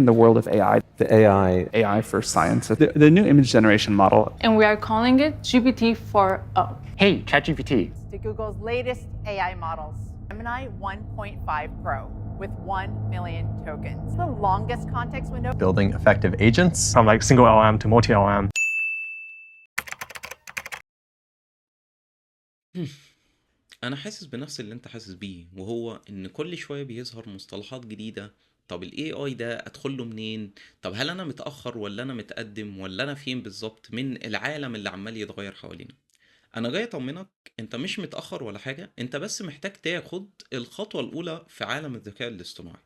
In the world of AI, The AI, AI for science, the new image generation model. And we are calling it GPT-4o. Hey, ChatGPT. To Google's latest AI models, Gemini 1.5 Pro with 1 million tokens. The longest context window. Building effective agents. From like single LLM to multi LLM. أنا حاسس بنفس اللي أنت حاسس بيه، وهو إن كل شوية بيظهر مصطلحات جديدة. طب ال AI ده أدخل له منين؟ طب هل أنا متأخر ولا أنا متقدم ولا أنا فين بالظبط من العالم اللي عمال يتغير حوالينا؟ أنا جاي أطمنك، أنت مش متأخر ولا حاجة، أنت بس محتاج تاخد الخطوة الأولى في عالم الذكاء الاصطناعي.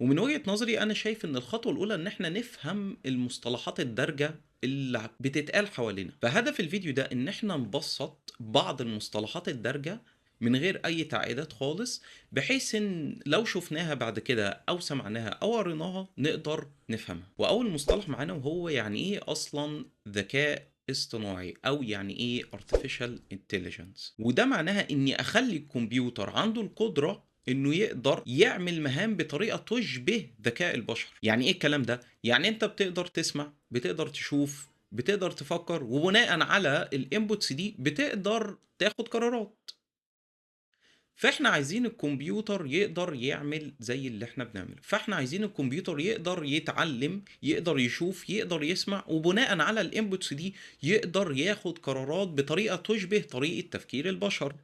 ومن وجهة نظري أنا شايف إن الخطوة الأولى إن إحنا نفهم المصطلحات الدارجة اللي بتتقال حوالينا. فهدف الفيديو ده إن إحنا نبسط بعض المصطلحات الدارجة من غير أي تعقيدات خالص، بحيث إن لو شفناها بعد كده أو سمعناها أو قريناها نقدر نفهمها. وأول مصطلح معانا وهو يعني إيه أصلا ذكاء اصطناعي، أو يعني إيه artificial intelligence. وده معناها إني أخلي الكمبيوتر عنده القدرة إنه يقدر يعمل مهام بطريقة تشبه ذكاء البشر. يعني إيه الكلام ده؟ يعني أنت بتقدر تسمع، بتقدر تشوف، بتقدر تفكر، وبناء على ال inputs دي بتقدر تاخد قرارات. فاحنا عايزين الكمبيوتر يقدر يعمل زي اللي احنا بنعمله، فاحنا عايزين الكمبيوتر يقدر يتعلم، يقدر يشوف، يقدر يسمع، وبناء على ال inputs دي يقدر ياخد قرارات بطريقة تشبه طريقة تفكير البشر.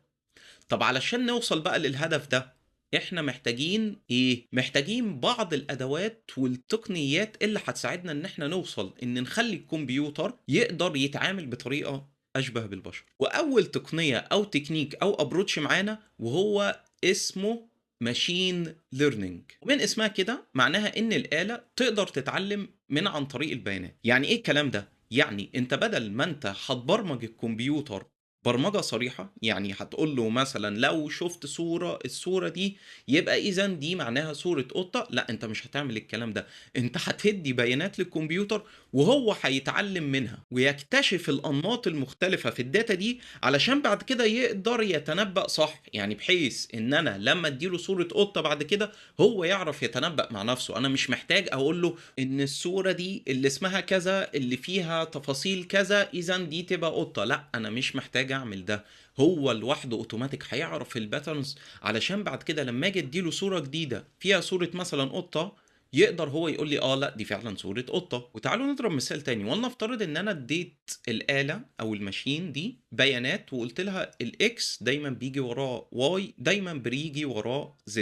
طب علشان نوصل بقى للهدف ده احنا محتاجين ايه؟ محتاجين بعض الادوات والتقنيات اللي هتساعدنا ان احنا نوصل ان نخلي الكمبيوتر يقدر يتعامل بطريقة اشبه بالبشر. واول تقنية او تكنيك او approach معانا وهو اسمه machine learning. ومن اسمها كده معناها ان الآلة تقدر تتعلم من عن طريق البيانات. يعني ايه الكلام ده؟ يعني انت بدل ما انت هتبرمج الكمبيوتر برمجة صريحة، يعني هتقول له مثلا لو شفت صورة، الصورة دي يبقى اذا دي معناها صورة قطة، لا انت مش هتعمل الكلام ده، انت هتدي بيانات للكمبيوتر وهو هيتعلم منها ويكتشف الانماط المختلفة في ال data دي علشان بعد كده يقدر يتنبأ صح. يعني بحيث ان انا لما اديله صورة قطة بعد كده هو يعرف يتنبأ مع نفسه، انا مش محتاج اقول له ان الصورة دي اللي اسمها كذا اللي فيها تفاصيل كذا اذا دي تبقى قطة، لا انا مش محتاج اعمل ده، هو لوحده اوتوماتيك هيعرف ال patterns علشان بعد كده لما اجي اديله صورة جديدة فيها صورة مثلا قطة يقدر هو يقول لي لا دي فعلا صورة قطة. وتعالوا نضرب مثال تاني، ولنفترض ان انا اديت الآلة او ال machine دي بيانات وقلت لها ال X دايما بيجي وراه Y، دايما بيجي وراه Z،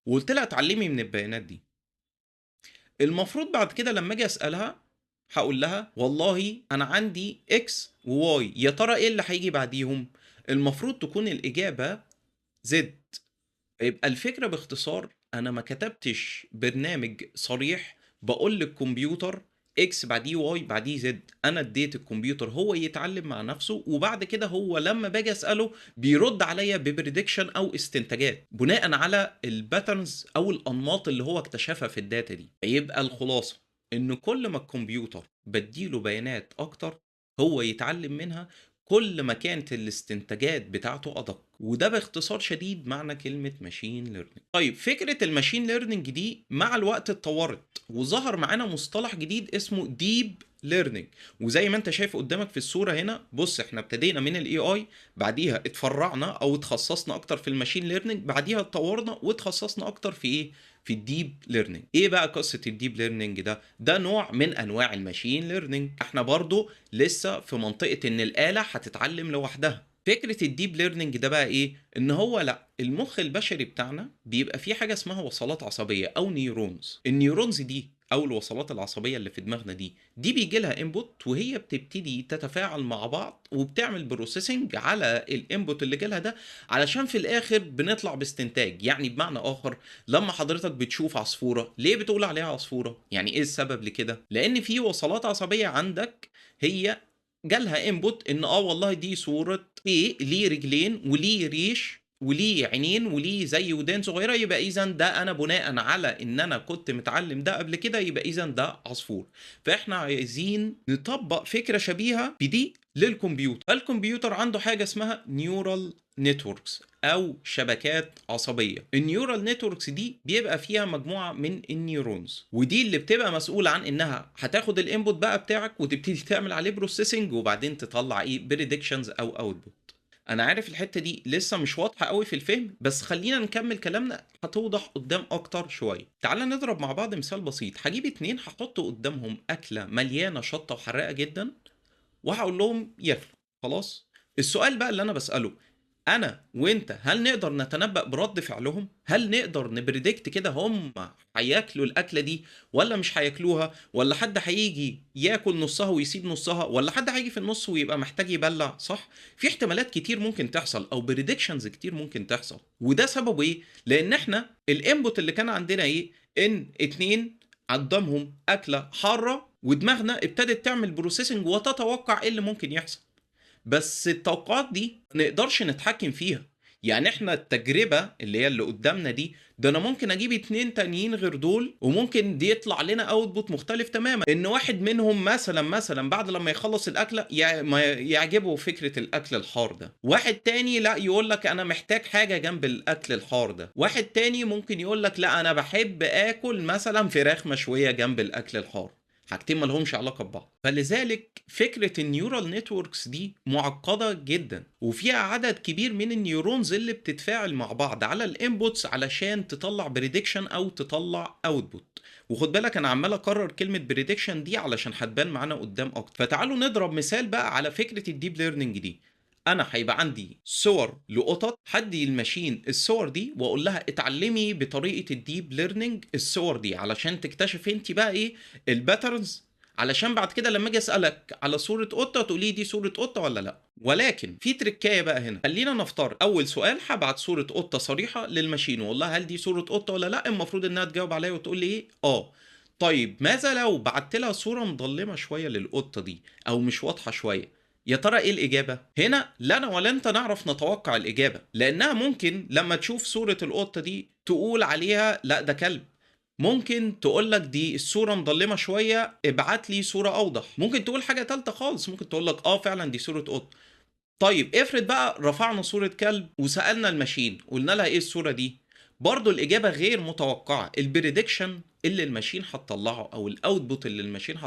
وقلت لها اتعلمي من البيانات دي. المفروض بعد كده لما اجي اسالها هقول لها والله انا عندي X و Y، يا ترى ايه اللي هيجي بعديهم؟ المفروض تكون الاجابة Z. يبقى الفكرة باختصار انا ما كتبتش برنامج صريح بقول للكمبيوتر X بعديه Y بعديه Z، انا اديت الكمبيوتر هو يتعلم مع نفسه، وبعد كده هو لما باجي اساله بيرد عليا ب prediction او استنتاجات بناء على ال patterns او الانماط اللي هو اكتشفها في ال data دي. يبقى الخلاصة ان كل ما الكمبيوتر بديله بيانات اكتر هو يتعلم منها، كل ما كانت الاستنتاجات بتاعته ادق. وده باختصار شديد معنى كلمة machine learning. طيب فكرة ال machine learning دي مع الوقت اتطورت وظهر معانا مصطلح جديد اسمه deep learning. وزي ما انت شايف قدامك في الصورة هنا، بص احنا ابتدينا من ال AI، بعديها اتفرعنا او اتخصصنا اكتر في ال machine learning، بعديها اتطورنا واتخصصنا اكتر في ايه؟ في ال deep learning. ايه بقى قصة ال deep learning ده؟ ده نوع من انواع ال machine learning. احنا برضو لسه في منطقة ان الآلة هتتعلم لوحدها. فكرة ال deep learning ده بقى ايه؟ ان هو لا، المخ البشري بتاعنا بيبقى فيه حاجة اسمها وصلات عصبية او neurons. ال neurons دي او الوصلات العصبية اللي في دماغنا دي بيجي لها input وهي بتبتدي تتفاعل مع بعض وبتعمل processing على ال input اللي جالها ده، علشان في الاخر بنطلع باستنتاج. يعني بمعنى اخر لما حضرتك بتشوف عصفورة ليه بتقول عليها عصفورة؟ يعني ايه السبب لكده؟ لان في وصلات عصبية عندك هي جالها input ان والله دي صورة ايه، ليه رجلين وليه ريش وليه عينين وليه زي ودان صغيرة، يبقى اذا ده انا بناء على ان انا كنت متعلم ده قبل كده يبقى اذا ده عصفور. فاحنا عايزين نطبق فكرة شبيهه بدي للكمبيوتر. فالكمبيوتر عنده حاجة اسمها neural networks او شبكات عصبية. ال neural networks دي بيبقى فيها مجموعة من ال neurons، ودي اللي بتبقى مسؤولة عن انها هتاخد ال input بقى بتاعك وتبتدي تعمل عليه processing، وبعدين تطلع ايه predictions او output. انا عارف الحتة دي لسه مش واضحة قوي في الفهم، بس خلينا نكمل كلامنا هتوضح قدام اكتر شوية. تعال نضرب مع بعض مثال بسيط. هجيب اتنين هحط قدامهم اكله مليانة شطه وحراقه جدا، وهقول لهم ياكلوا. خلاص، السؤال بقى اللي انا بساله انا وانت، هل نقدر نتنبأ برد فعلهم؟ هل نقدر ن predict كده هم هياكلوا الاكلة دي ولا مش هياكلوها؟ ولا حد هيجي ياكل نصها ويسيب نصها؟ ولا حد هيجي في النص ويبقى محتاج يبلع؟ صح؟ في احتمالات كتير ممكن تحصل او predictions كتير ممكن تحصل. وده سببه ايه؟ لان احنا ال input اللي كان عندنا ايه؟ ان اتنين قدامهم اكله حارة، ودماغنا ابتدت تعمل processing وتتوقع ايه اللي ممكن يحصل. بس التوقعات دي ما نقدرش نتحكم فيها. يعني احنا التجربة اللي هي اللي قدامنا دي، ده انا ممكن اجيب اتنين تانيين غير دول، وممكن دي يطلع لنا output مختلف تماما. ان واحد منهم مثلا بعد لما يخلص الاكلة ما يعجبه فكرة الاكل الحار ده، واحد تاني لا يقول لك انا محتاج حاجة جنب الاكل الحار ده، واحد تاني ممكن يقول لك لا انا بحب اكل مثلا فراخ مشوية جنب الاكل الحار. حاجتين ما لهمش علاقة ببعض. فلذلك فكرة ال neural networks دي معقدة جدا، وفيها عدد كبير من ال neurons اللي بتتفاعل مع بعض على ال inputs علشان تطلع prediction او تطلع output. وخد بالك انا عمال اكرر كلمة prediction دي علشان هتبان معانا قدام اكتر. فتعالوا نضرب مثال بقى على فكرة ال deep learning دي. انا هيبقى عندي صور لقطط، هدي ال machine الصور دي واقول لها اتعلمي بطريقة ال deep learning الصور دي علشان تكتشف انت بقى ايه ال patterns، علشان بعد كده لما اجي اسالك على صوره قطة تقولي دي صوره قطة ولا لا. ولكن في تركايه بقى هنا. خلينا نفترض اول سؤال هبعت صوره قطة صريحه لل machine واقول لها هل دي صوره قطة ولا لا. المفروض انها تجاوب عليا وتقول لي ايه؟ اه. طيب ماذا لو بعت لها صوره مظلمة شوية للقطه دي او مش واضحة شوية؟ يا ترى ايه الاجابة؟ هنا لا انا ولا انت نعرف نتوقع الاجابة، لانها ممكن لما تشوف صوره القطة دي تقول عليها لا ده كلب، ممكن تقول لك دي الصورة مظلمة شوية ابعت لي صوره اوضح، ممكن تقول حاجة ثالثة خالص، ممكن تقول لك اه فعلا دي صوره قطة. طيب افرض بقى رفعنا صوره كلب وسالنا ال machine قلنا لها ايه الصورة دي، برضو الاجابة غير متوقعه. ال prediction اللي ال machine هتطلعه او ال output اللي ال machine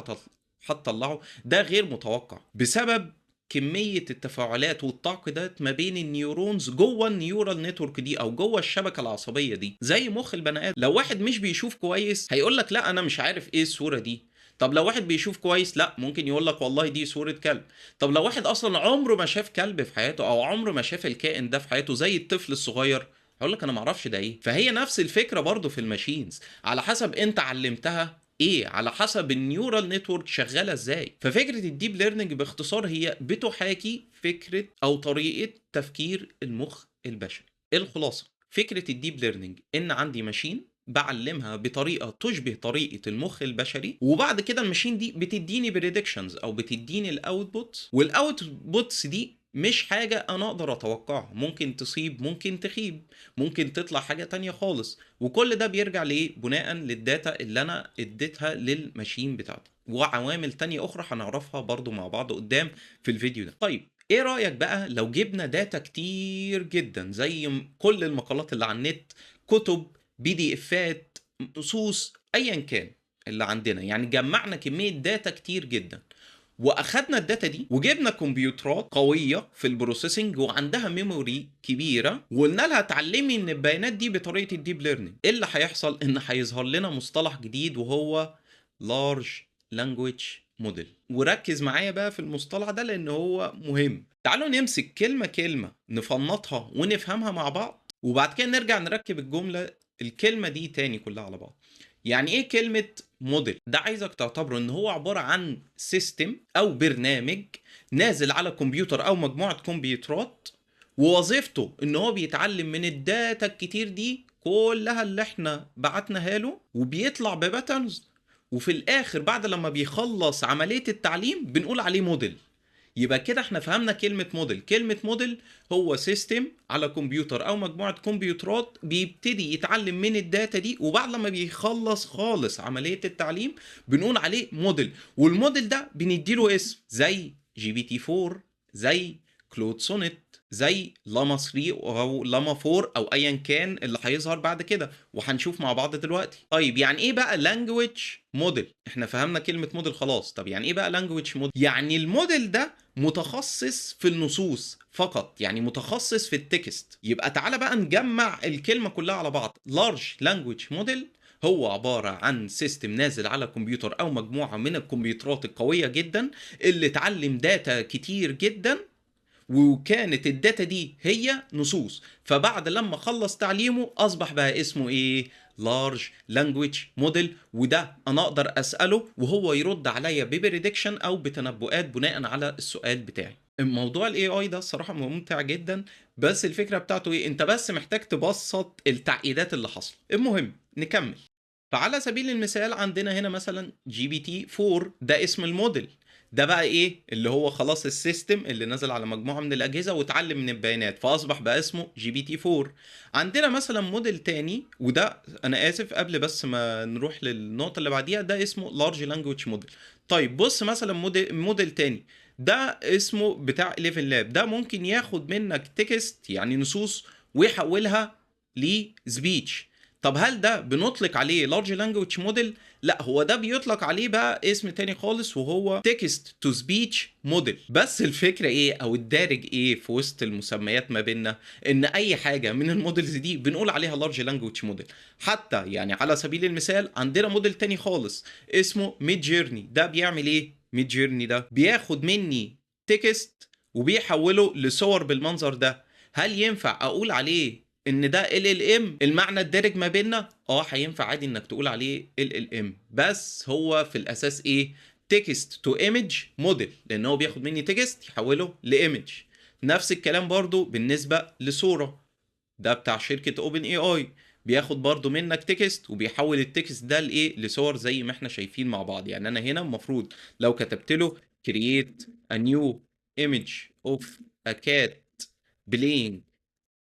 هتطلعه ده غير متوقع بسبب كمية التفاعلات والتعقيدات ما بين ال neurons جوه ال neural network دي او جوه الشبكة العصبية دي. زي مخ البني ادم، لو واحد مش بيشوف كويس هيقول لك لا انا مش عارف ايه الصورة دي. طب لو واحد بيشوف كويس لا ممكن يقول لك والله دي صورة كلب. طب لو واحد اصلا عمره ما شاف كلب في حياته او عمره ما شاف الكائن ده في حياته زي الطفل الصغير هيقول لك انا ما اعرفش ده ايه. فهي نفس الفكرة برضو في ال machines، على حسب انت علمتها ايه، على حسب ال neural network شغالة ازاي. ففكره ال deep learning باختصار هي بتحاكي فكرة او طريقه تفكير المخ البشري. الخلاصة فكرة ال deep learning ان عندي machine بعلمها بطريقة تشبه طريقه المخ البشري، وبعد كده ال machine دي بتديني predictions او بتديني ال outputs، وال outputs دي مش حاجة أنا أقدر أتوقعها، ممكن تصيب ممكن تخيب، ممكن تطلع حاجة تانية خالص، وكل ده بيرجع لإيه؟ بناء لل data اللي أنا اديتها لل machine بتاعتي، وعوامل تانية أخرى هنعرفها برضو مع بعض قدام في الفيديو ده. طيب إيه رأيك بقى لو جبنا data كتير جدا زي كل المقالات اللي على النت، كتب، PDF ات، نصوص، أيا كان اللي عندنا، يعني جمعنا كمية data كتير جدا واخدنا ال data دي وجبنا كمبيوترات قوية في ال processing وعندها memory كبيرة وقلنا لها اتعلمي من البيانات دي بطريقة ال deep learning. ايه اللي هيحصل؟ ان هيظهر لنا مصطلح جديد وهو large language model. وركز معايا بقى في المصطلح ده لان هو مهم. تعالوا نمسك كلمة كلمة نفنطها ونفهمها مع بعض، وبعد كده نرجع نركب الجملة الكلمة دي تاني كلها على بعض. يعني ايه كلمة موديل؟ ده عايزك تعتبره ان هو عبارة عن system او برنامج نازل على كمبيوتر او مجموعة كمبيوترات، ووظيفته ان هو بيتعلم من ال data الكتير دي كلها اللي احنا بعتناها له، وبيطلع ب patterns، وفي الاخر بعد لما بيخلص عملية التعليم بنقول عليه موديل. يبقى كده احنا فهمنا كلمة موديل. كلمة موديل هو system على كمبيوتر او مجموعة كمبيوترات بيبتدي يتعلم من ال data دي، وبعد لما بيخلص خالص عملية التعليم بنقول عليه model. وال model ده بنديله اسم زي GPT 4، زي Claude Sonnet، زي لاما 3 او لاما 4 او ايا كان اللي هيظهر بعد كده، وهنشوف مع بعض دلوقتي. طيب يعني ايه بقى language model؟ احنا فهمنا كلمة موديل خلاص. طب يعني ايه بقى language model؟ يعني الموديل ده متخصص في النصوص فقط، يعني متخصص في ال text. يبقى تعالى بقى نجمع الكلمة كلها على بعض. large language model هو عبارة عن system نازل على كمبيوتر أو مجموعة من الكمبيوترات القوية جدا اللي اتعلم data كتير جدا، وكانت ال data دي هي نصوص. فبعد لما خلص تعليمه أصبح بقى اسمه إيه؟ large language model. وده أنا أقدر أسأله وهو يرد عليا ب prediction أو بتنبؤات بناء على السؤال بتاعي. الموضوع ال AI ده الصراحة ممتع جدا، بس الفكرة بتاعته إيه؟ أنت بس محتاج تبسط التعقيدات اللي حصل. المهم نكمل. فعلى سبيل المثال عندنا هنا مثلا GPT 4، ده اسم الموديل. ده بقى ايه؟ اللي هو خلاص ال system اللي نزل على مجموعة من الاجهزة واتعلم من البيانات، فاصبح بقى اسمه GPT 4. عندنا مثلا موديل تاني، وده انا اسف قبل بس ما نروح للنقطة اللي بعديها، ده اسمه large language model. طيب بص مثلا موديل تاني، ده اسمه بتاع ElevenLabs. ده ممكن ياخد منك text يعني نصوص ويحولها ل speech. طب هل ده بنطلق عليه large language model؟ لا، هو ده بيطلق عليه بقى اسم تاني خالص، وهو text to speech model. بس الفكرة ايه او الدارج ايه في وسط المسميات ما بيننا؟ ان اي حاجة من ال models دي بنقول عليها large language model. حتى يعني على سبيل المثال عندنا موديل تاني خالص اسمه Midjourney. ده بيعمل ايه Midjourney؟ ده بياخد مني text وبيحوله لصور بالمنظر ده. هل ينفع اقول عليه ان ده LLM؟ المعنى الدارج ما بيننا هينفع عادي انك تقول عليه LLM، بس هو في الاساس ايه؟ text to image model، لان هو بياخد مني text يحوله ل image. نفس الكلام برضو بالنسبة ل Sora، ده بتاع شركة OpenAI، بياخد برضو منك text وبيحول ال text ده لايه؟ لصور زي ما احنا شايفين مع بعض. يعني انا هنا المفروض لو كتبت له create a new image of a cat playing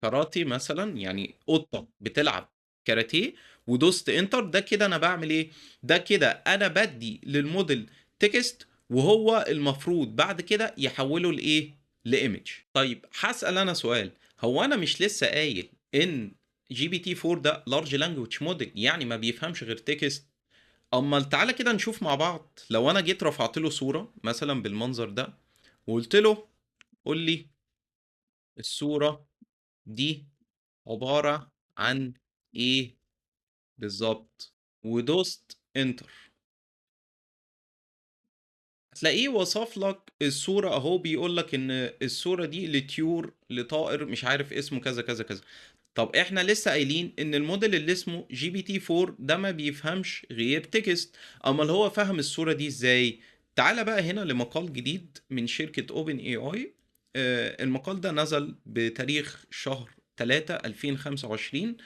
karate مثلا، يعني قطة بتلعب كاراتيه، ودوست enter، ده كده انا بعمل ايه؟ ده كده انا بدي لل model text وهو المفروض بعد كده يحوله لايه؟ ل image. طيب هسأل انا سؤال، هو انا مش لسه قايل ان GPT 4 ده large language model يعني ما بيفهمش غير text؟ امال تعالى كده نشوف مع بعض. لو انا جيت رفعت له صورة مثلا بالمنظر ده وقلت له قول لي الصورة دي عبارة عن ايه بالظبط، ودوست enter، هتلاقيه وصف لك الصورة اهو، بيقول لك ان الصورة دي لطيور، لطائر مش عارف اسمه كذا كذا كذا. طب احنا لسه قايلين ان الموديل اللي اسمه GPT 4 ده ما بيفهمش غير text، امال هو فهم الصورة دي ازاي؟ تعالى بقى هنا لمقال جديد من شركة OpenAI. المقال ده نزل بتاريخ شهر 3 2025.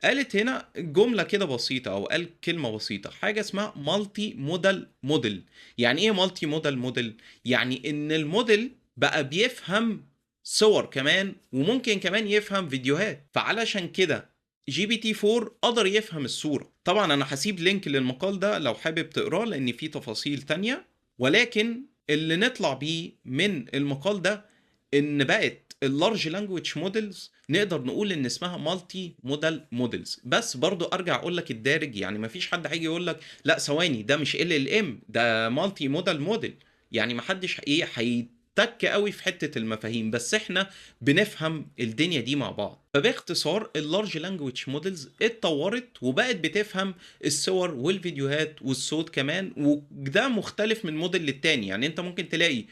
قالت هنا جملة كده بسيطة، أو قال كلمة بسيطة، حاجة اسمها multimodal model. يعني إيه multimodal model؟ يعني إن الموديل بقى بيفهم صور كمان، وممكن كمان يفهم فيديوهات. فعلشان كده GPT 4 قدر يفهم الصورة. طبعا أنا هسيب link للمقال ده لو حابب تقراه لأن فيه تفاصيل تانية، ولكن اللي نطلع بيه من المقال ده ان بقت ال large language models نقدر نقول ان اسمها multimodal models. بس برضو ارجع اقول لك الدارج، يعني مفيش حد هيجي يقول لك لا ثواني ده مش LLM ده multimodal model، يعني محدش ايه هيتك قوي في حتة المفاهيم، بس احنا بنفهم الدنيا دي مع بعض. فباختصار ال large language models اتطورت وبقت بتفهم الصور والفيديوهات والصوت كمان، وده مختلف من موديل للتاني. يعني انت ممكن تلاقي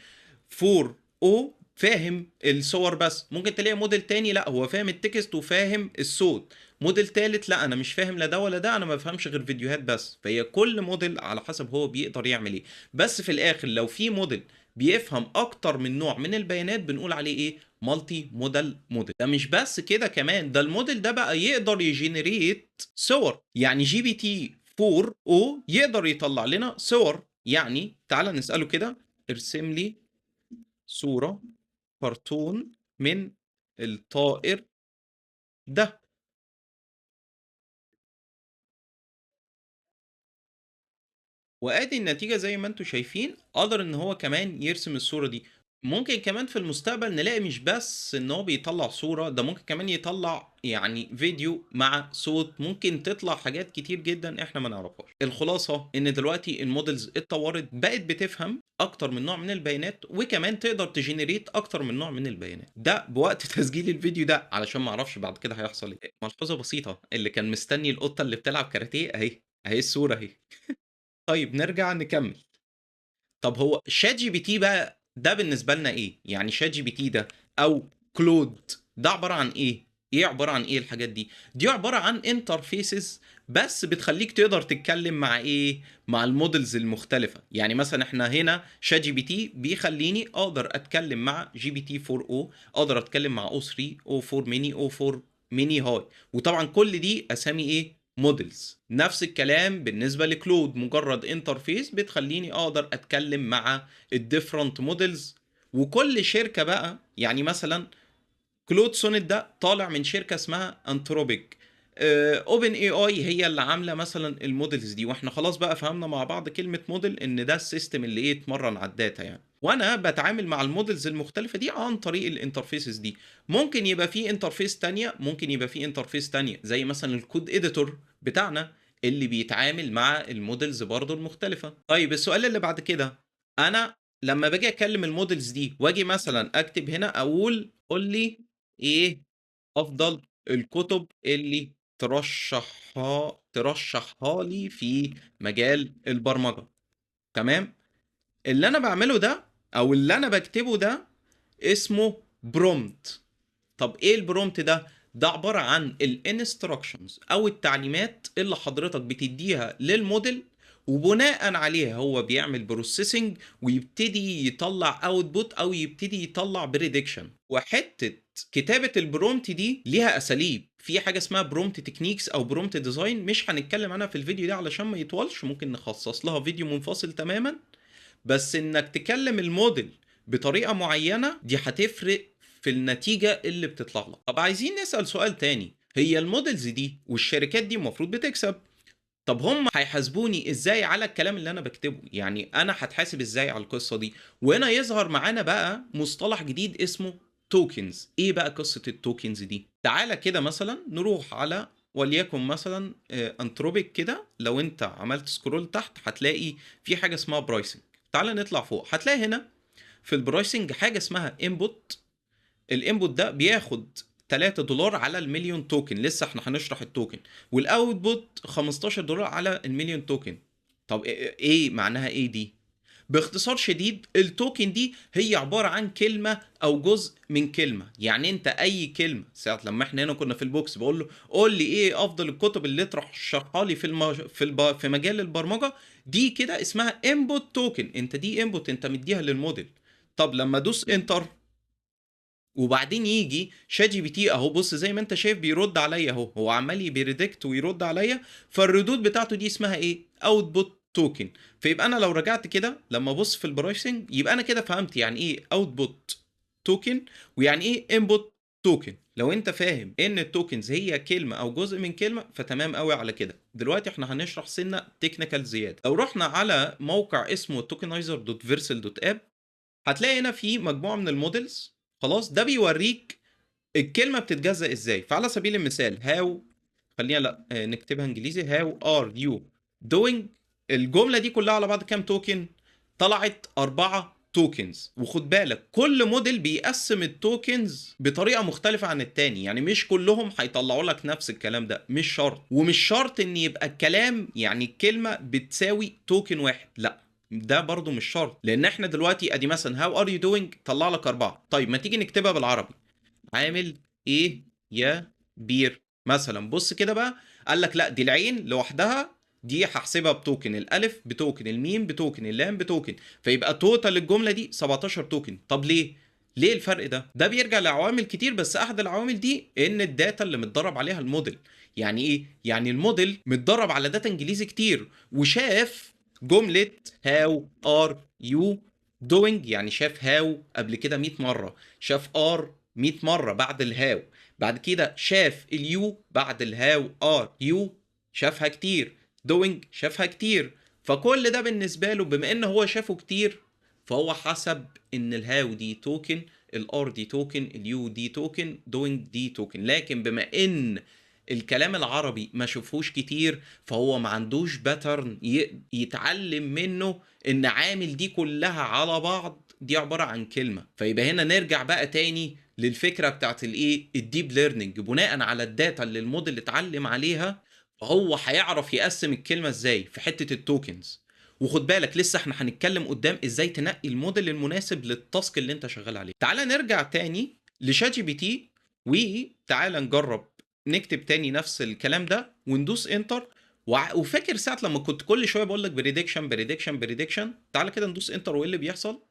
4o فاهم الصور بس، ممكن تلاقي موديل تاني لا هو فاهم ال text وفاهم الصوت، موديل تالت لا انا مش فاهم لا ده ولا ده، انا ما بفهمش غير فيديوهات بس. فهي كل موديل على حسب هو بيقدر يعمل ايه، بس في الاخر لو في موديل بيفهم اكتر من نوع من البيانات بنقول عليه ايه؟ multimodal model. ده مش بس كده، كمان ده الموديل ده بقى يقدر ي generate صور. يعني GPT 4o يقدر يطلع لنا صور. يعني تعال نسأله كده، ارسم لي صورة كرتون من الطائر ده. وادي النتيجة زي ما انتم شايفين، قدر ان هو كمان يرسم الصورة دي. ممكن كمان في المستقبل نلاقي مش بس ان هو بيطلع صورة، ده ممكن كمان يطلع يعني فيديو مع صوت، ممكن تطلع حاجات كتير جدا احنا ما نعرفهاش. الخلاصة ان دلوقتي ال models اتطورت، بقت بتفهم اكتر من نوع من البيانات، وكمان تقدر ت generate اكتر من نوع من البيانات. ده بوقت تسجيل الفيديو ده، علشان ما اعرفش بعد كده هيحصل ايه. ملحوظة بسيطة، اللي كان مستني القطة اللي بتلعب كاراتيه اهي، اهي الصورة اهي. طيب نرجع نكمل. طب هو ChatGPT بقى ده بالنسبة لنا ايه؟ يعني ChatGPT ده او Claude ده عبارة عن ايه؟ ايه عبارة عن ايه الحاجات دي؟ دي عبارة عن interfaces بس بتخليك تقدر تتكلم مع ايه؟ مع ال models المختلفة. يعني مثلا احنا هنا ChatGPT بيخليني اقدر اتكلم مع GPT 4o، اقدر اتكلم مع o 3، o 4 ميني، o 4 mini high، وطبعا كل دي اسامي ايه؟ models. نفس الكلام بالنسبة ل Claude، مجرد interface بتخليني اقدر اتكلم مع ال different models. وكل شركة بقى، يعني مثلا Claude Sonnet ده طالع من شركة اسمها Anthropic، OpenAI هي اللي عامله مثلا ال models دي. واحنا خلاص بقى فهمنا مع بعض كلمة موديل ان ده ال system اللي ايه اتمرن على ال data يعني. وانا بتعامل مع ال models المختلفة دي عن طريق ال interfaces دي. ممكن يبقى في interface تانية، ممكن يبقى في interface تانية زي مثلا ال code editor بتاعنا اللي بيتعامل مع ال models برضو المختلفة. طيب السؤال اللي بعد كده، انا لما باجي اكلم ال models دي واجي مثلا اكتب هنا اقول قول لي ايه افضل الكتب اللي ترشحها لي في مجال البرمجة، تمام؟ اللي انا بعمله ده او اللي انا بكتبه ده اسمه prompt. طب ايه ال prompt ده؟ ده عبارة عن ال instructions او التعليمات اللي حضرتك بتديها للموديل، وبناء عليها هو بيعمل processing ويبتدي يطلع output او يبتدي يطلع prediction. وحتة كتابه ال prompt دي ليها اساليب، في حاجة اسمها prompt techniques او prompt design، مش هنتكلم عنها في الفيديو ده علشان ما يطولش، ممكن نخصص لها فيديو منفصل تماما. بس انك تكلم الموديل بطريقة معينة دي هتفرق في النتيجة اللي بتطلع لك. طب عايزين نسال سؤال تاني، هي ال models دي والشركات دي المفروض بتكسب، طب هم هيحاسبوني ازاي على الكلام اللي انا بكتبه؟ يعني انا هتحاسب ازاي على القصة دي؟ وهنا يظهر معانا بقى مصطلح جديد اسمه tokens. ايه بقى قصة ال tokens دي؟ تعالى كده مثلا نروح على وليكن مثلا Anthropic كده، لو انت عملت scroll تحت هتلاقي في حاجة اسمها pricing. تعالى نطلع فوق، هتلاقي هنا في ال pricing حاجة اسمها input. ال input ده بياخد 3 دولار على المليون token، لسه احنا هنشرح ال token، وال output 15 دولار على المليون token. طب ايه معناها ايه دي؟ باختصار شديد ال token دي هي عبارة عن كلمة او جزء من كلمة. يعني انت اي كلمة، ساعة لما احنا هنا كنا في ال box بقول له قول لي ايه افضل الكتب اللي ترشحها لي في مجال البرمجة، دي كده اسمها input token. انت دي input انت مديها للموديل. طب لما ادوس enter وبعدين يجي ChatGPT اهو، بص زي ما انت شايف بيرد عليا اهو، هو عمال ي predict ويرد عليا، فالردود بتاعته دي اسمها ايه؟ output token. فيبقى انا لو رجعت كده لما ابص في ال pricing يبقى انا كده فهمت يعني ايه output token ويعني ايه input token. لو انت فاهم ان ال tokens هي كلمة او جزء من كلمة فتمام قوي على كده. دلوقتي احنا هنشرح سنة technical زيادة. لو رحنا على موقع اسمه tokenizer.vercel.app هتلاقي هنا في مجموعة من ال models، خلاص ده بيوريك الكلمة بتتجزأ ازاي. فعلى سبيل المثال how، خلينا لا نكتبها انجليزي، how are you doing، الجملة دي كلها على بعض كام token؟ طلعت 4 tokens. وخد بالك كل موديل بيقسم ال tokens بطريقة مختلفة عن التاني، يعني مش كلهم هيطلعوا لك نفس الكلام ده، مش شرط. ومش شرط ان يبقى الكلام يعني الكلمة بتساوي token واحد، لا ده برضو مش شرط. لان احنا دلوقتي ادي مثلا how are you doing طلع لك 4. طيب ما تيجي نكتبها بالعربي، عامل ايه يا بير مثلا. بص كده بقى، قال لك لا دي العين لوحدها دي هحسبها ب token، الالف ب token، الميم ب token، اللام ب token، فيبقى total الجملة دي 17 token. طب ليه؟ ليه الفرق ده؟ ده بيرجع لعوامل كتير، بس احد العوامل دي ان ال data اللي متدرب عليها الموديل. يعني ايه؟ يعني الموديل متدرب على data انجليزي كتير وشاف جملة how are you doing، يعني شاف how قبل كده 100 مرة، شاف are 100 مرة بعد ال how، بعد كده شاف ال you بعد ال how are you شافها كتير، doing شافها كتير، فكل ده بالنسبة له بما ان هو شافه كتير، فهو حسب ان ال how دي token، ال are دي token، ال you دي token، doing دي token. لكن بما ان الكلام العربي ما شوفوش كتير، فهو ما عندوش pattern يتعلم منه ان عامل دي كلها على بعض دي عبارة عن كلمة. فيبقى هنا نرجع بقى تاني للفكرة بتاعت الايه، ال deep learning. بناء على ال data اللي الموديل اتعلم عليها، فهو هيعرف يقسم الكلمة ازاي في حتة ال tokens. وخد بالك لسه احنا هنتكلم قدام ازاي تنقي الموديل المناسب لل task اللي انت شغال عليه. تعالى نرجع تاني ل ChatGPT، وتعالى نجرب نكتب تاني نفس الكلام ده وندوس enter. وفاكر ساعة لما كنت كل شوية بقول لك prediction prediction prediction؟ تعالى كده ندوس enter، وايه اللي بيحصل؟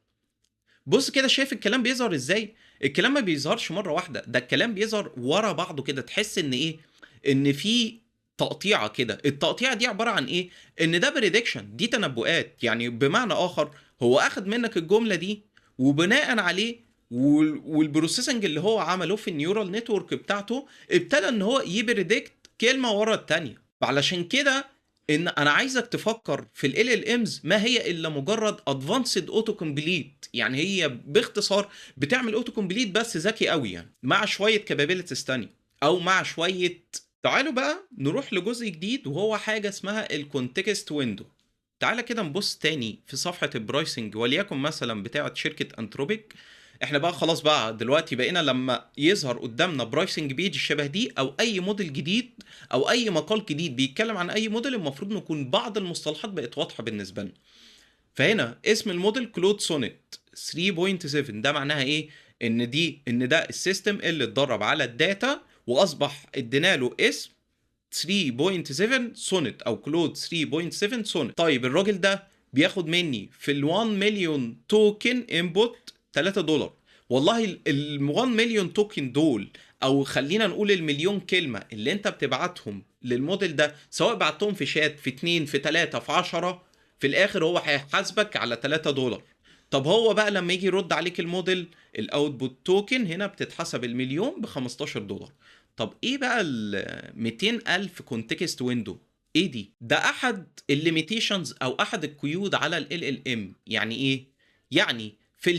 بص كده، شايف الكلام بيظهر ازاي؟ الكلام ما بيظهرش مرة واحده، ده الكلام بيظهر ورا بعضه كده، تحس ان ايه، ان في تقطيعه كده. التقطيعه دي عبارة عن ايه؟ ان ده prediction، دي تنبؤات. يعني بمعنى اخر هو اخد منك الجملة دي، وبناء عليه وال processing اللي هو عمله في ال neural network بتاعته، ابتدى ان هو ي predict كلمة ورا الثانيه. فعلشان كده ان انا عايزك تفكر في ال LLMs ما هي الا مجرد advanced auto complete. يعني هي باختصار بتعمل auto complete بس ذكي قوي، يعني مع شوية capabilities ثانية او مع شويه. تعالوا بقى نروح لجزء جديد، وهو حاجة اسمها ال context window. تعالى كده نبص تاني في صفحة ال pricing، وليكن مثلا بتاعه شركة Anthropic. احنا بقى خلاص بقى دلوقتي بقينا لما يظهر قدامنا pricing page شبه دي، او اي موديل جديد، او اي مقال جديد بيتكلم عن اي موديل، المفروض نكون بعض المصطلحات بقت واضحة بالنسبة لنا. فهنا اسم ال model Claude Sonnet 3.7، ده معناها ايه؟ ان ده ال system اللي اتدرب على ال data واصبح ادينا له اسم 3.7 سونت او Claude 3.7 سونت. طيب الراجل ده بياخد مني في ال 1 مليون token input $3. والله ال 1 مليون token دول، او خلينا نقول المليون كلمة اللي انت بتبعتهم للموديل ده، سواء بعتهم في شات، في 2، في 3، في 10، في الاخر هو هيحاسبك على $3. طب هو بقى لما يجي يرد عليك ال model، ال output token هنا بتتحسب المليون ب $15. طب ايه بقى ال 200 ألف context window؟ ايه دي؟ ده احد ال limitations او احد القيود على ال LLM. يعني ايه؟ يعني في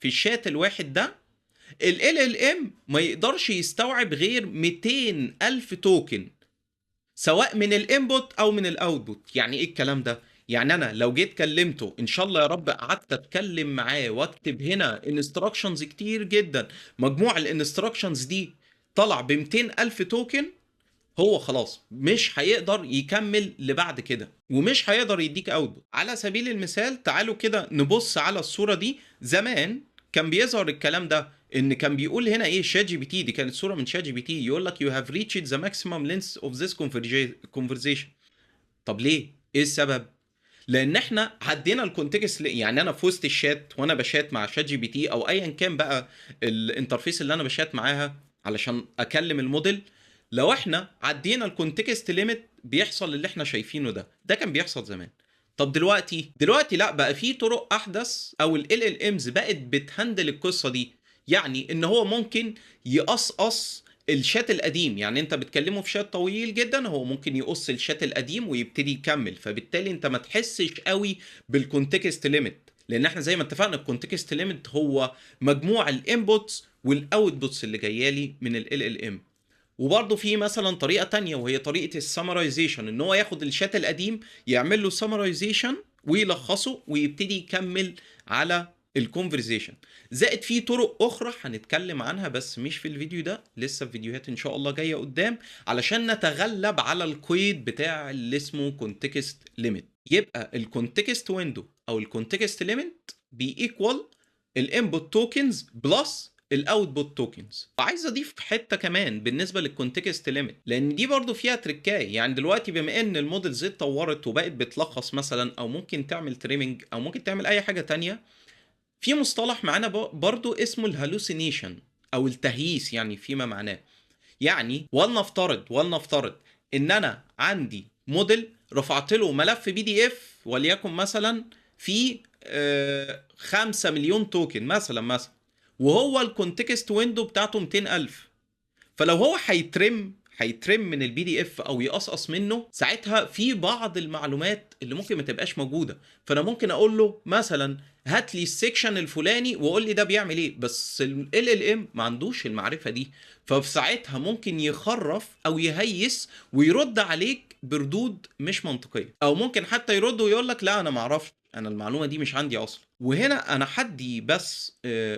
الشات الواحد ده ال LLM ما يقدرش يستوعب غير 200 ألف token، سواء من ال input او من ال output. يعني ايه الكلام ده؟ يعني انا لو جيت كلمته، ان شاء الله يا رب قعدت اتكلم معاه واكتب هنا instructions كتير جدا، مجموع ال instructions دي طلع ب 200 الف token، هو خلاص مش هيقدر يكمل لبعد كده ومش هيقدر يديك output. على سبيل المثال تعالوا كده نبص على الصورة دي. زمان كان بيظهر الكلام ده، ان كان بيقول هنا ايه؟ ChatGPT، دي كانت صوره من ChatGPT، يقول لك you have reached the maximum length of this conversation. طب ليه؟ ايه السبب؟ لان احنا عدينا ال context. يعني انا في وسط الشات وانا بشات مع ChatGPT او ايا كان بقى ال interface اللي انا بشات معاها علشان اكلم الموديل، لو احنا عدينا ال context limit بيحصل اللي احنا شايفينه ده. ده كان بيحصل زمان. طب دلوقتي؟ دلوقتي لا، بقى في طرق احدث او ال LLMs بقت بت handle القصة دي. يعني ان هو ممكن يقصقص الشات القديم، يعني انت بتكلمه في شات طويل جدا، هو ممكن يقص الشات القديم ويبتدي يكمل، فبالتالي انت ما تحسش قوي بال context limit، لان احنا زي ما اتفقنا ال context limit هو مجموع ال inputs وال outputs اللي جاية لي من ال LLM. وبرضه في مثلا طريقه تانية، وهي طريقه ال summarization، ان هو ياخد الشات القديم يعمل له summarization ويلخصه ويبتدي يكمل على ال conversation. زائد في طرق اخرى هنتكلم عنها بس مش في الفيديو ده، لسه في فيديوهات ان شاء الله جاية قدام، علشان نتغلب على القيد بتاع اللي اسمه context limit. يبقى ال context window او ال context limit بي equal ال input tokens plus ال output tokens. وعايز اضيف حتة كمان بالنسبة لل context limit، لان دي برضو فيها تريكايه. يعني دلوقتي بما ان ال models اتطورت وبقت بتلخص مثلا، او ممكن تعمل trimming، او ممكن تعمل اي حاجة تانية، في مصطلح معانا برضو اسمه ال hallucination او التهييس. يعني فيما معناه، يعني ولنفترض ان انا عندي موديل رفعت له ملف PDF وليكن مثلا في 5 مليون token مثلا، وهو ال context window بتاعته 200 ألف، فلو هو هي trim هي trim من ال PDF او يقصقص منه، ساعتها في بعض المعلومات اللي ممكن ما تبقاش موجودة. فانا ممكن اقول له مثلا هات لي ال section الفلاني وقول لي ده بيعمل ايه، بس ال LLM ما عندوش المعرفة دي، ففي ساعتها ممكن يخرف او يهيس ويرد عليك بردود مش منطقية، او ممكن حتى يرد ويقول لك لا انا ما اعرفش، انا المعلومة دي مش عندي اصلا. وهنا انا حدي بس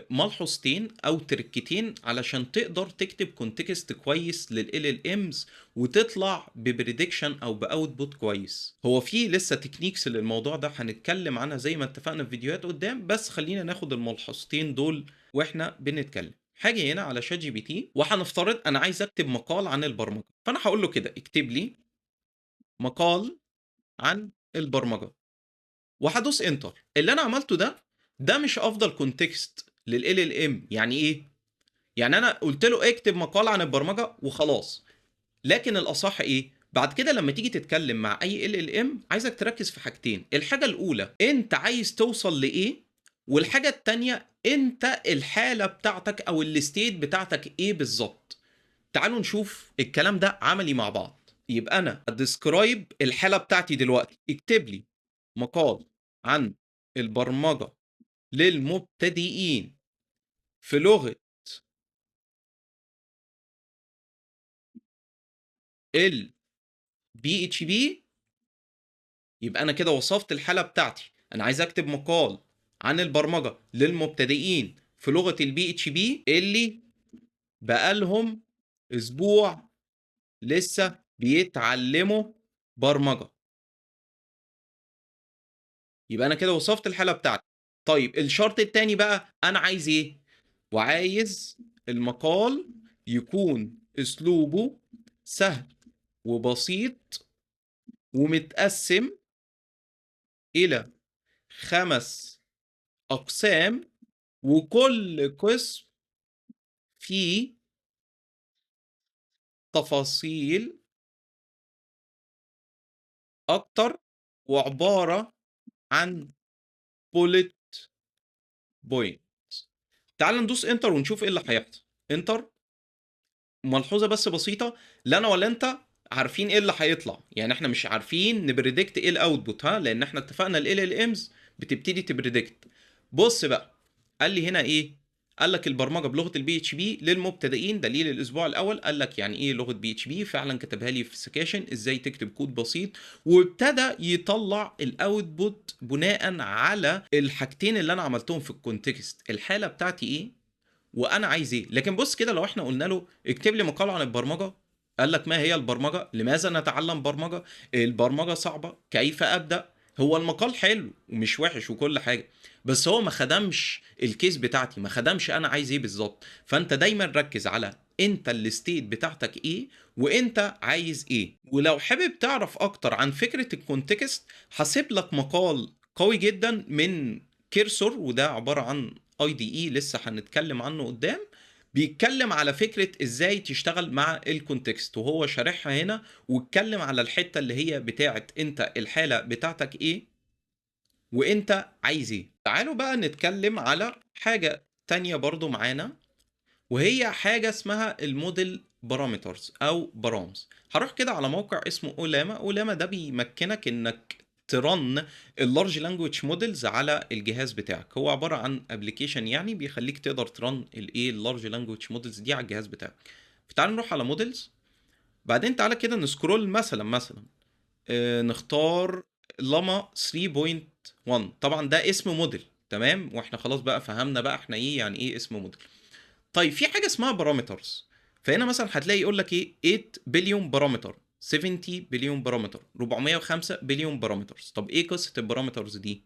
ملحوظتين او تركتين علشان تقدر تكتب context كويس لل LLMs وتطلع ب prediction او ب output كويس. هو في لسه techniques للموضوع ده هنتكلم عنها زي ما اتفقنا في فيديوهات قدام، بس خلينا ناخد الملحوظتين دول واحنا بنتكلم. هاجي هنا على ChatGPT وهنفترض انا عايز اكتب مقال عن البرمجة، فانا هقول له كده اكتب لي مقال عن البرمجة وهدوس enter. اللي انا عملته ده مش افضل context لل LLM. يعني ايه؟ يعني انا قلت له اكتب مقال عن البرمجة وخلاص، لكن الاصح ايه؟ بعد كده لما تيجي تتكلم مع اي LLM عايزك تركز في حاجتين. الحاجة الاولى انت عايز توصل لايه، والحاجة الثانية انت الحالة بتاعتك او ال state بتاعتك ايه بالظبط. تعالوا نشوف الكلام ده عملي مع بعض. يبقى انا describe الحالة بتاعتي دلوقتي، اكتب لي مقال عن البرمجة للمبتدئين في لغة ال PHP. يبقى أنا كده وصفت الحالة بتاعتي، أنا عايز أكتب مقال عن البرمجة للمبتدئين في لغة ال PHP اللي بقالهم أسبوع لسه بيتعلموا برمجة. يبقى أنا كده وصفت الحالة بتاعتي. طيب الشرط التاني بقى أنا عايز إيه؟ وعايز المقال يكون أسلوبه سهل وبسيط ومتقسم إلى 5 أقسام، وكل قسم فيه تفاصيل أكتر وعبارة عن bullet point. تعال ندوس enter ونشوف ايه اللي هيحصل. enter. ملحوظة بس بسيطة، لا انا ولا انت عارفين ايه اللي هيطلع، يعني احنا مش عارفين ن predict ايه ال output، ها، لان احنا اتفقنا ال LLMs بتبتدي ت predict. بص بقى قال لي هنا ايه؟ قال لك البرمجة بلغه ال PHP للمبتدئين، دليل الاسبوع الاول. قال لك يعني ايه لغة PHP، فعلا كتبها لي في سكاشن ازاي تكتب كود بسيط، وابتدى يطلع ال output بناء على الحاجتين اللي انا عملتهم في ال context، الحالة بتاعتي ايه وانا عايز ايه. لكن بص كده لو احنا قلنا له اكتب لي مقال عن البرمجة، قال لك ما هي البرمجة، لماذا نتعلم برمجة، البرمجة صعبة، كيف ابدا. هو المقال حلو ومش وحش وكل حاجة، بس هو ما خدمش ال case بتاعتي، ما خدمش انا عايز ايه بالظبط. فانت دايما ركز على انت ال state بتاعتك ايه وانت عايز ايه. ولو حابب تعرف اكتر عن فكرة ال context هسيب لك مقال قوي جدا من Cursor، وده عبارة عن IDE لسه هنتكلم عنه قدام، بيتكلم على فكرة ازاي تشتغل مع ال context، وهو شارحها هنا واتكلم على الحتة اللي هي بتاعت انت الحالة بتاعتك ايه وانت عايز ايه. تعالوا بقى نتكلم على حاجة تانية برضو معانا، وهي حاجة اسمها ال model parameters او params. هروح كده على موقع اسمه Ollama. Ollama ده بيمكنك انك ت run ال large language models على الجهاز بتاعك. هو عبارة عن application يعني بيخليك تقدر ت run الايه ال large language models دي على الجهاز بتاعك. فتعال نروح على models، بعدين تعالى كده ن scroll مثلا نختار لاما 3.1. طبعا ده اسم موديل، تمام، واحنا خلاص بقى فهمنا بقى احنا ايه يعني ايه اسم موديل. طيب في حاجة اسمها parameters، فهنا مثلا هتلاقي يقول لك ايه 8 billion parameter، 70 billion parameter، 405 billion parameters. طب ايه قصة ال parameters دي؟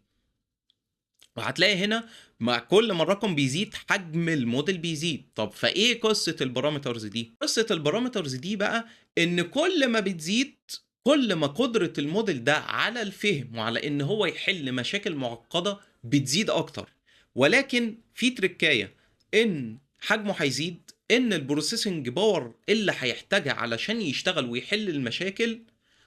وهتلاقي هنا مع كل ما الرقم بيزيد حجم الموديل بيزيد. طب فايه قصة ال parameters دي؟ قصة ال parameters دي بقى ان كل ما بتزيد كل ما قدره الموديل ده على الفهم وعلى ان هو يحل مشاكل معقدة بتزيد اكتر. ولكن في تركايه ان حجمه هيزيد، ان ال processing power اللي هيحتاجها علشان يشتغل ويحل المشاكل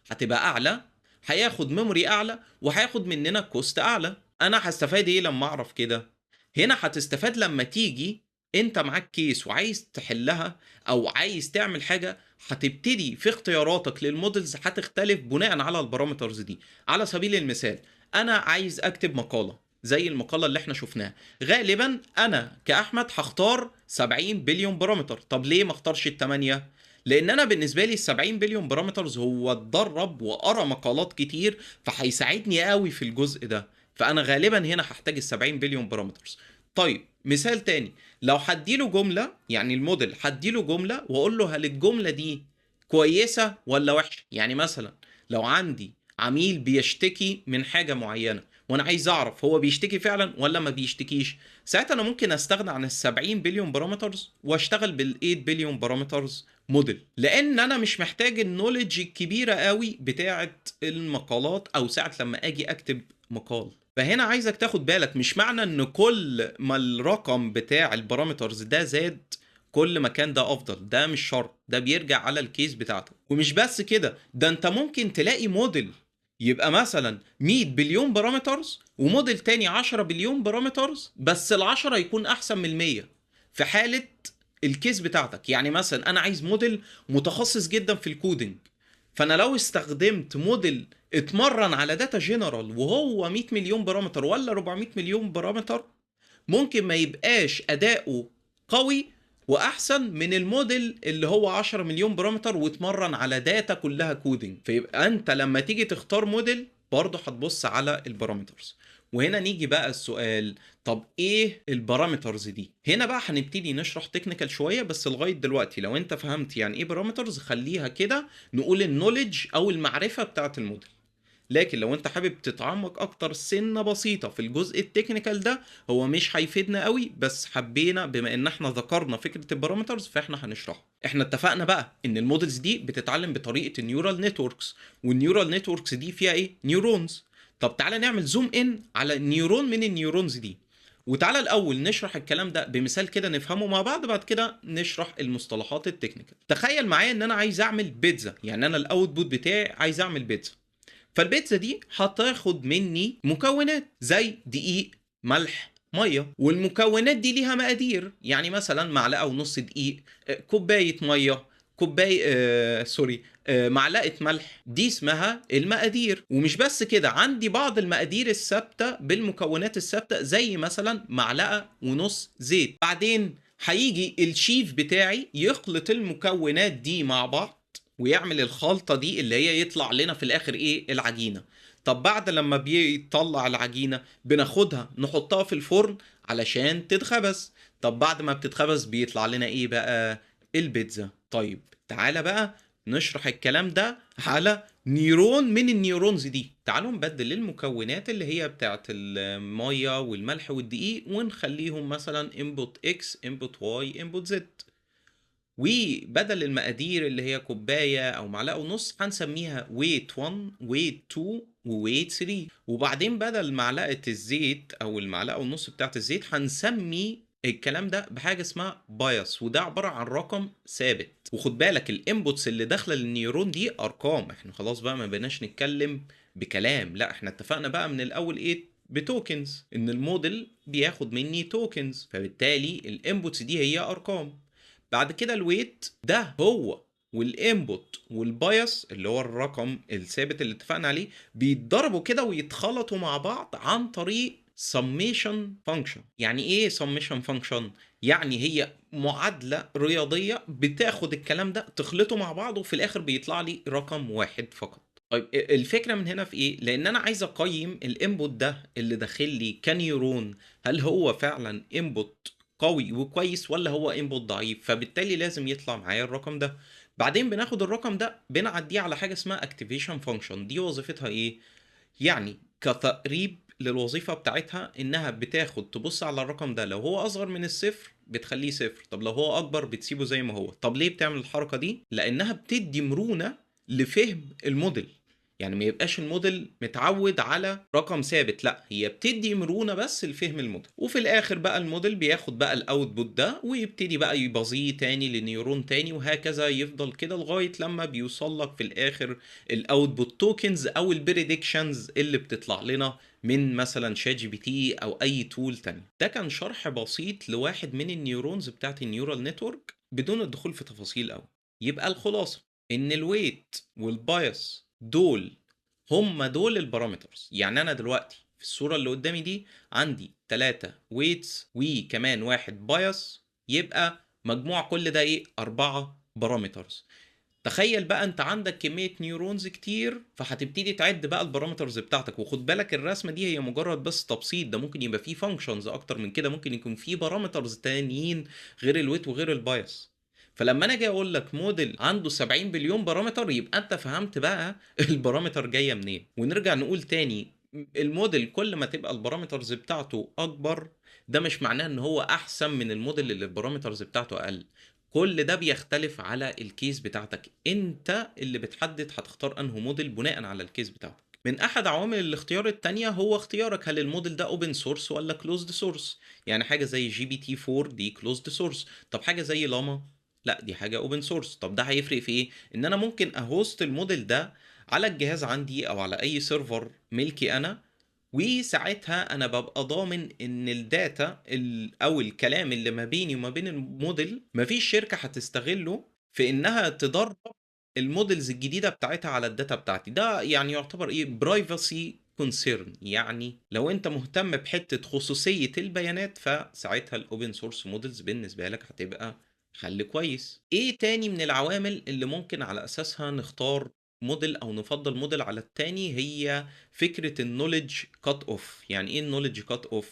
هتبقى اعلى، هياخد memory اعلى، وهياخد مننا cost اعلى. انا هستفاد ايه لما اعرف كده؟ هنا هتستفاد لما تيجي انت معاك case وعايز تحلها او عايز تعمل حاجة، هتبتدي في اختياراتك لل models هتختلف بناء على ال parameters دي. على سبيل المثال انا عايز اكتب مقاله زي المقالة اللي احنا شفناها، غالبا انا كاحمد هختار 70 billion parameter. طب ليه ما اختارش ال8؟ لان انا بالنسبة لي ال 70 billion parameters هو اتدرب وقرا مقالات كتير، فهيساعدني قوي في الجزء ده، فانا غالبا هنا هحتاج ال 70 billion parameters. طيب مثال تاني، لو هديله جملة، يعني الموديل هديله جملة واقول له هل الجملة دي كويسة ولا وحشة. يعني مثلا لو عندي عميل بيشتكي من حاجة معينة وانا عايز اعرف هو بيشتكي فعلا ولا ما بيشتكيش، ساعتها انا ممكن استغنى عن ال 70 billion parameters واشتغل بال 8 billion parameters model، لان انا مش محتاج ال knowledge الكبيرة قوي بتاعه المقالات او ساعة لما اجي اكتب مقال. فهنا عايزك تاخد بالك، مش معنى ان كل ما الرقم بتاع ال parameters ده زاد كل ما كان ده افضل، ده مش شرط، ده بيرجع على ال case بتاعتك. ومش بس كده، ده انت ممكن تلاقي موديل يبقى مثلا 100 billion parameters و model تاني 10 billion parameters، بس ال10 يكون احسن من ال100 في حالة ال case بتاعتك. يعني مثلا انا عايز موديل متخصص جدا في ال coding، فانا لو استخدمت موديل اتمرن على data general وهو 100 مليون parameter ولا 400 مليون parameter، ممكن ما يبقاش اداؤه قوي واحسن من الموديل اللي هو 10 مليون parameter واتمرن على data كلها coding. فيبقى انت لما تيجي تختار موديل برضه هتبص على ال parameters. وهنا نيجي بقى السؤال، طب ايه ال parameters دي؟ هنا بقى هنبتدي نشرح technical شوية، بس لغاية دلوقتي لو انت فهمت يعني ايه parameters خليها كده نقول ال knowledge او المعرفة بتاعت الموديل. لكن لو انت حابب تتعمق اكتر سنة بسيطة في الجزء ال technical ده، هو مش هيفيدنا قوي، بس حبينا بما ان احنا ذكرنا فكرة ال parameters فاحنا هنشرحه. احنا اتفقنا بقى ان ال models دي بتتعلم بطريقة ال neural networks، وال neural networks دي فيها ايه؟ neurons. طب تعالى نعمل zoom in على neuron من ال neurons دي، وتعالى الاول نشرح الكلام ده بمثال كده نفهمه مع بعض، بعد كده نشرح المصطلحات ال technical. تخيل معايا ان انا عايز اعمل بيتزا، يعني انا ال output بتاعي عايز اعمل بيتزا. فالبيتزا دي هتاخد مني مكونات زي دقيق، ملح، مية، والمكونات دي ليها مقادير، يعني مثلا معلقه ونص دقيق، كوباية مية، كوباية sorry معلقه ملح، دي اسمها المقادير. ومش بس كده، عندي بعض المقادير الثابتة بالمكونات الثابتة زي مثلا معلقه ونص زيت. بعدين هيجي الشيف بتاعي يخلط المكونات دي مع بعض ويعمل الخلطة دي اللي هي يطلع لنا في الاخر ايه؟ العجينة. طب بعد لما بيطلع العجينة بناخدها نحطها في الفرن علشان تتخبز. طب بعد ما بتتخبز بيطلع لنا ايه بقى؟ البيتزا. طيب تعالى بقى نشرح الكلام ده على neuron من ال neurons دي. تعالوا نبدل المكونات اللي هي بتاعت المية والملح والدقيق ونخليهم مثلا input x، input y، input z، وبدل المقادير اللي هي كوباية أو معلقة ونص هنسميها weight 1، weight 2، و weight 3. وبعدين بدل معلقة الزيت أو المعلقة ونص بتاعت الزيت هنسمي الكلام ده بحاجة اسمها bias، وده عبارة عن رقم ثابت. وخد بالك ال inputs اللي داخلة لل neuron دي أرقام، احنا خلاص بقى ما بقيناش نتكلم بكلام، لا احنا اتفقنا بقى من الأول ايه؟ ب tokens، ان الموديل بياخد مني tokens، فبالتالي ال inputs دي هي ارقام. بعد كده ال weight ده هو وال input وال bias اللي هو الرقم الثابت اللي اتفقنا عليه بيتضربوا كده ويتخلطوا مع بعض عن طريق summation function. يعني ايه summation function؟ يعني هي معادلة رياضية بتاخد الكلام ده تخلطه مع بعض وفي الاخر بيطلع لي رقم واحد فقط. طيب الفكرة من هنا في ايه؟ لان انا عايز اقيم ال input ده اللي داخل لي ك neuron، هل هو فعلا input قوي وكويس ولا هو input ضعيف؟ فبالتالي لازم يطلع معايا الرقم ده. بعدين بناخد الرقم ده بنعديه على حاجة اسمها activation function. دي وظيفتها ايه؟ يعني كتقريب للوظيفة بتاعتها انها بتاخد تبص على الرقم ده، لو هو اصغر من الصفر بتخليه صفر، طب لو هو اكبر بتسيبه زي ما هو. طب ليه بتعمل الحركة دي؟ لانها بتدي مرونة لفهم الموديل. يعني ما يبقاش الموديل متعود على رقم ثابت، لا هي بتدي مرونة بس لفهم الموديل. وفي الاخر بقى الموديل بياخد بقى ال output ده ويبتدي بقى يبازيه تاني ل neuron تاني، وهكذا يفضل كده لغاية لما بيوصل لك في الاخر ال output tokens او ال predictions اللي بتطلع لنا من مثلا ChatGPT او اي tool تاني. ده كان شرح بسيط لواحد من ال neurons بتاعت ال neural network بدون الدخول في تفاصيل قوي. يبقى الخلاصة ان ال weight وال bias دول هم دول ال parameters. يعني انا دلوقتي في الصورة اللي قدامي دي عندي 3 weights وكمان 1 bias، يبقى مجموع كل ده ايه؟ 4 parameters. تخيل بقى انت عندك كمية neurons كتير، فهتبتدي تعد بقى ال parameters بتاعتك. وخد بالك الرسمة دي هي مجرد بس تبسيط، ده ممكن يبقى فيه functions اكتر من كده، ممكن يكون فيه parameters تانيين غير ال weight وغير ال bias. فلما انا اجي اقول لك موديل عنده 70 بليون parameter، يبقى انت فهمت بقى ال parameter جاية منين. ونرجع نقول تاني، الموديل كل ما تبقى ال parameters بتاعته اكبر، ده مش معناه ان هو احسن من الموديل اللي ال parameters بتاعته اقل. كل ده بيختلف على ال case بتاعتك، انت اللي بتحدد هتختار انه موديل بناء على ال case بتاعتك. من احد عوامل الاختيار التانية هو اختيارك هل الموديل ده open source ولا closed source. يعني حاجة زي GPT 4 دي closed source، طب حاجة زي لاما لا دي حاجة open source. طب ده هيفرق في ايه؟ ان انا ممكن ا host ال model ده على الجهاز عندي او على اي server ملكي انا، وساعتها انا ببقى ضامن ان ال data او الكلام اللي ما بيني وما بين الموديل مفيش شركة هتستغله في انها تدرب ال models الجديدة بتاعتها على ال data بتاعتي. ده يعني يعتبر ايه؟ privacy concern. يعني لو انت مهتم بحته خصوصية البيانات، فساعتها ال open source models بالنسبة لك هتبقى حل كويس. ايه تاني من العوامل اللي ممكن على اساسها نختار موديل او نفضل موديل على التاني؟ هي فكرة ال knowledge cut off. يعني ايه ال knowledge cut off؟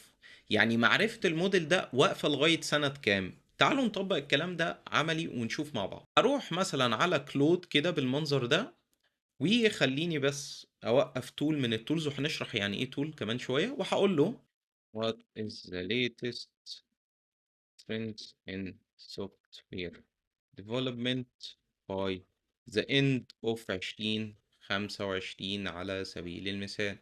يعني معرفة الموديل ده واقفة لغاية سنة كام. تعالوا نطبق الكلام ده عملي ونشوف مع بعض. اروح مثلا على Claude كده بالمنظر ده، وخليني بس اوقف tool من ال tools، وهنشرح يعني ايه tool كمان شوية، وهقول له what is the latest trends in software development by the end of 2025 على سبيل المثال.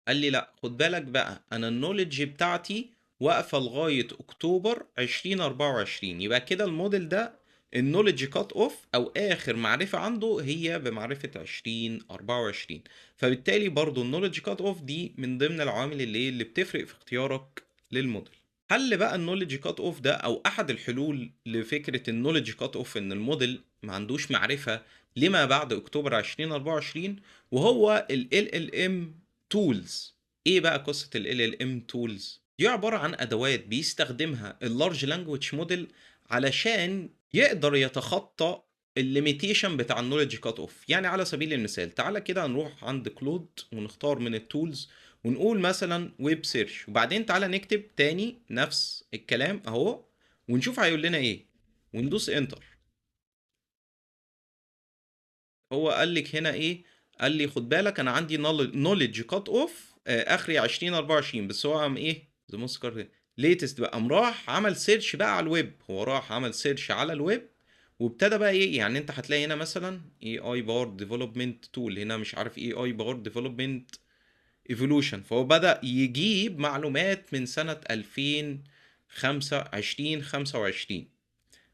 قال لي لا خد بالك بقى، انا ال knowledge بتاعتي واقفة لغاية اكتوبر 2024، يبقى كده الموديل ده ال knowledge cut off او اخر معرفة عنده هي بمعرفة 2024. فبالتالي برضو ال knowledge cut off دي من ضمن العوامل اللي بتفرق في اختيارك للموديل. حل بقى ال knowledge cut off ده، او احد الحلول لفكرة ال knowledge cut off ان الموديل ما عندوش معرفة لما بعد اكتوبر 2024، وهو ال LLM tools. ايه بقى قصة ال LLM tools؟ دي عبارة عن ادوات بيستخدمها ال large language model علشان يقدر يتخطى ال limitation بتاع ال knowledge cut off. يعني على سبيل المثال تعالى كده نروح عند Claude ونختار من ال tools ونقول مثلا web search، وبعدين تعالى نكتب تاني نفس الكلام اهو ونشوف هيقول لنا ايه، وندوس enter. هو قال لك هنا ايه؟ قال لي خد بالك انا عندي knowledge cut off اخري 2024، بس هو قام ايه the most latest بقى، قام راح عمل search بقى على الويب. هو راح عمل search على الويب وابتدى بقى ايه، يعني انت هتلاقي هنا مثلا AI powered development tool، هنا مش عارف AI powered development evolution، فهو بدأ يجيب معلومات من سنة 2025.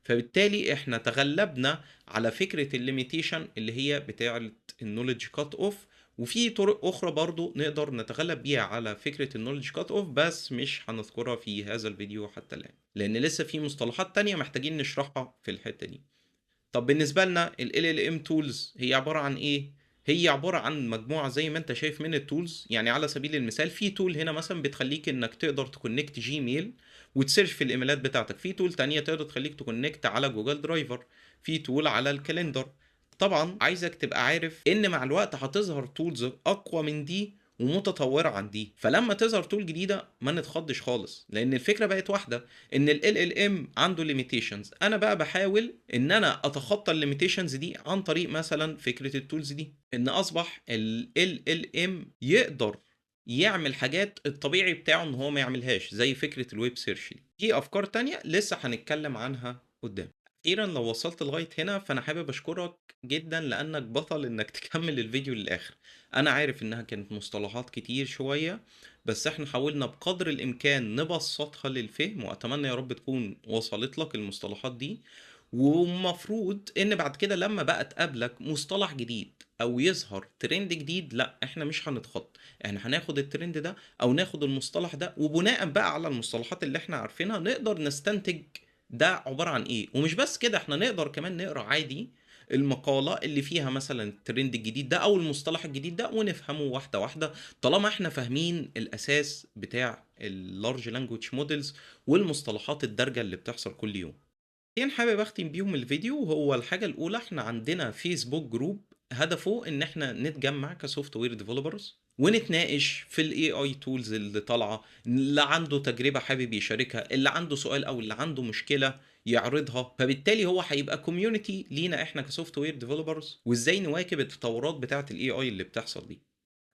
فبالتالي احنا تغلبنا على فكرة ال limitation اللي هي بتاعة ال knowledge cut off. وفي طرق اخرى برضو نقدر نتغلب بيها على فكرة ال knowledge cut off، بس مش هنذكرها في هذا الفيديو حتى الآن، لان لسه في مصطلحات تانية محتاجين نشرحها في الحتة دي. طب بالنسبة لنا ال LLM tools هي عبارة عن ايه؟ هي عبارة عن مجموعة زي ما انت شايف من ال tools. يعني على سبيل المثال في tool هنا مثلا بتخليك انك تقدر ت connect Gmail وت search في الايميلات بتاعتك، في tool تانية تقدر تخليك ت connect على Google Drive، في tool على ال calendar. طبعا عايزك تبقى عارف ان مع الوقت هتظهر tools اقوى من دي ومتطوره عن دي، فلما تظهر tool جديدة ما نتخضش خالص، لان الفكرة بقت واحدة ان ال LLM عنده limitations. انا بقى بحاول ان انا اتخطى ال limitations دي عن طريق مثلا فكرة ال tools دي، ان اصبح ال LLM يقدر يعمل حاجات الطبيعي بتاعه ان هو ما يعملهاش، زي فكرة ال web search دي. في افكار تانية لسه هنتكلم عنها قدام. أخيرا لو وصلت لغاية هنا فأنا حابب أشكرك جدا لأنك بطل إنك تكمل الفيديو للآخر. أنا عارف إنها كانت مصطلحات كتير شوية، بس إحنا حاولنا بقدر الإمكان نبسطها للفهم، وأتمنى يا رب تكون وصلت لك المصطلحات دي. ومفروض إن بعد كده لما بقى تقابلك مصطلح جديد أو يظهر ترند جديد، لا إحنا مش هنتخض، إحنا هناخد الترند ده أو ناخد المصطلح ده، وبناء بقى على المصطلحات اللي إحنا عارفينها نقدر نستنتج ده عبارة عن ايه. ومش بس كده، احنا نقدر كمان نقرا عادي المقالة اللي فيها مثلا الترند الجديد ده او المصطلح الجديد ده ونفهمه واحدة واحدة، طالما احنا فاهمين الاساس بتاع ال large language models والمصطلحات الدارجة اللي بتحصل كل يوم. حاجتين حابب اختم بيهم الفيديو، هو الحاجة الاولى احنا عندنا Facebook group هدفه ان احنا نتجمع ك software developers ونتناقش في ال AI tools اللي طالعه، اللي عنده تجربه حابب يشاركها، اللي عنده سؤال او اللي عنده مشكلة يعرضها. فبالتالي هو هيبقى community لينا احنا ك software developers، وازاي نواكب التطورات بتاعه ال AI اللي بتحصل دي.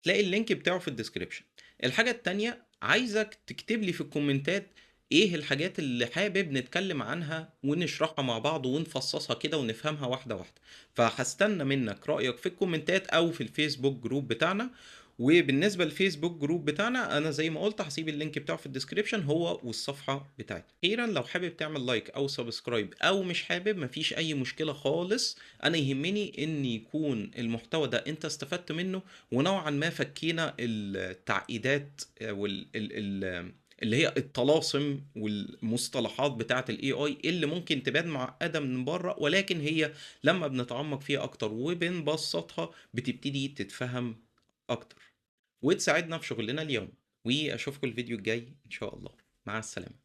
تلاقي ال link بتاعه في ال description. الحاجة التانية، عايزك تكتب لي في الكومنتات ايه الحاجات اللي حابب نتكلم عنها ونشرحها مع بعض ونفصصها كده ونفهمها واحدة واحدة. فهستنى منك رأيك في الكومنتات او في ال Facebook group بتاعنا. وبالنسبة لل Facebook group بتاعنا، انا زي ما قلت هسيب ال link بتاعه في ال description هو والصفحة بتاعتي. اخيرا لو حابب تعمل like او subscribe او مش حابب، مفيش اي مشكلة خالص. انا يهمني ان يكون المحتوى ده انت استفدت منه، ونوعا ما فكينا التعقيدات وال ال اللي هي الطلاسم والمصطلحات بتاعه ال AI اللي ممكن تبان معقدة من بره، ولكن هي لما بنتعمق فيها اكتر وبنبسطها بتبتدي تتفهم اكتر وتساعدنا في شغلنا اليوم. واشوفكم الفيديو الجاي ان شاء الله. مع السلامة.